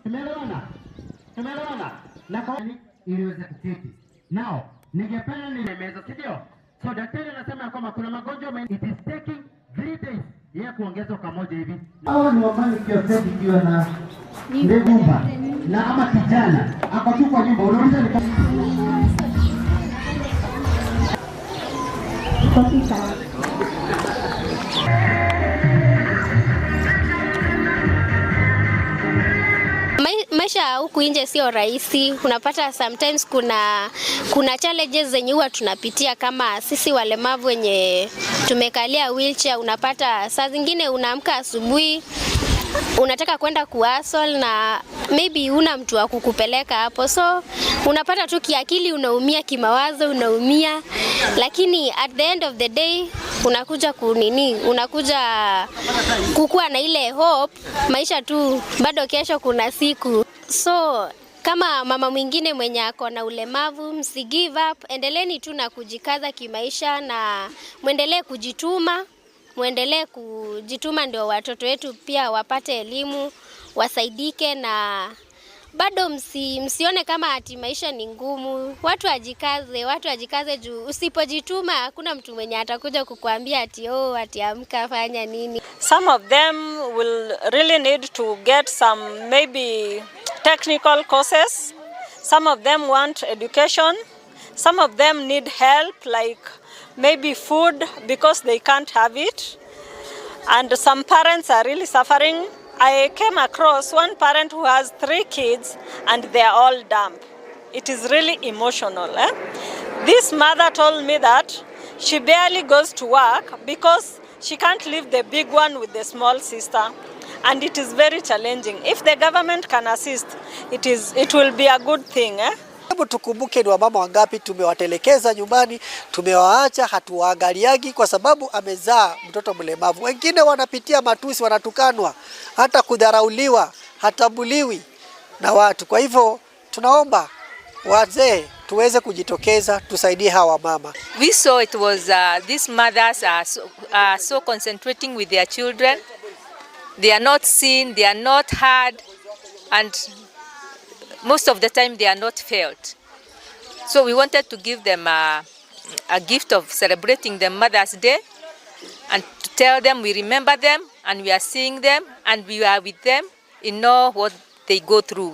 Tumeelewana? Tumeelewana? Na kwa ili iweze kuketi. Now, ningependa ni meza, si ndio? So daktari anasema ya kwamba kuna magonjwa mengi. It is taking 3 days ya kuongezwa kamoja hivi. Hao ni wamani kioseti ikiwa na ndegumba na ama kijana ako tu kwa nyumba, unauliza ni Sawa. Maisha huku nje sio rahisi. Unapata sometimes kuna challenges zenye huwa tunapitia kama sisi walemavu wenye tumekalia wheelchair. Unapata saa zingine unaamka asubuhi, unataka kwenda kuhustle na maybe una mtu wa kukupeleka hapo, so unapata tu kiakili unaumia, kimawazo unaumia, lakini at the end of the day unakuja kunini, unakuja kukuwa na ile hope, maisha tu bado, kesho kuna siku. So kama mama mwingine mwenye ako na ulemavu, msi give up, endeleeni tu na kujikaza kimaisha na mwendelee kujituma ndio watoto wetu pia wapate elimu, wasaidike na bado msione kama ati maisha ni ngumu. Watu wajikaze juu usipojituma hakuna mtu mwenye atakuja kukuambia ati, "Oh, ati amka, fanya nini." Some of them will really need to get some maybe technical courses. Some of them want education. Some of them need help, like maybe food, because they can't have it. And some parents are really suffering. I came across one parent who has three kids and they are all dumb. It is really emotional. Eh? This mother told me that she barely goes to work because she can't leave the big one with the small sister. And it is very challenging. If the government can assist, it will be a good thing. Eh? Hebu tukumbuke ni wamama wangapi tumewatelekeza nyumbani, tumewaacha, hatuwaangaliagi kwa sababu amezaa mtoto mlemavu. Wengine wanapitia matusi, wanatukanwa, hata kudharauliwa, hatambuliwi na watu. Kwa hivyo tunaomba wazee tuweze kujitokeza, tusaidie hawa mama. We saw it was these mothers are so concentrating with their children. They are not seen, they are not heard, and most of the time they are not felt. So we wanted to give them a gift of celebrating the Mother's Day and to tell them we remember them and we are seeing them and we are with them in all what they go through.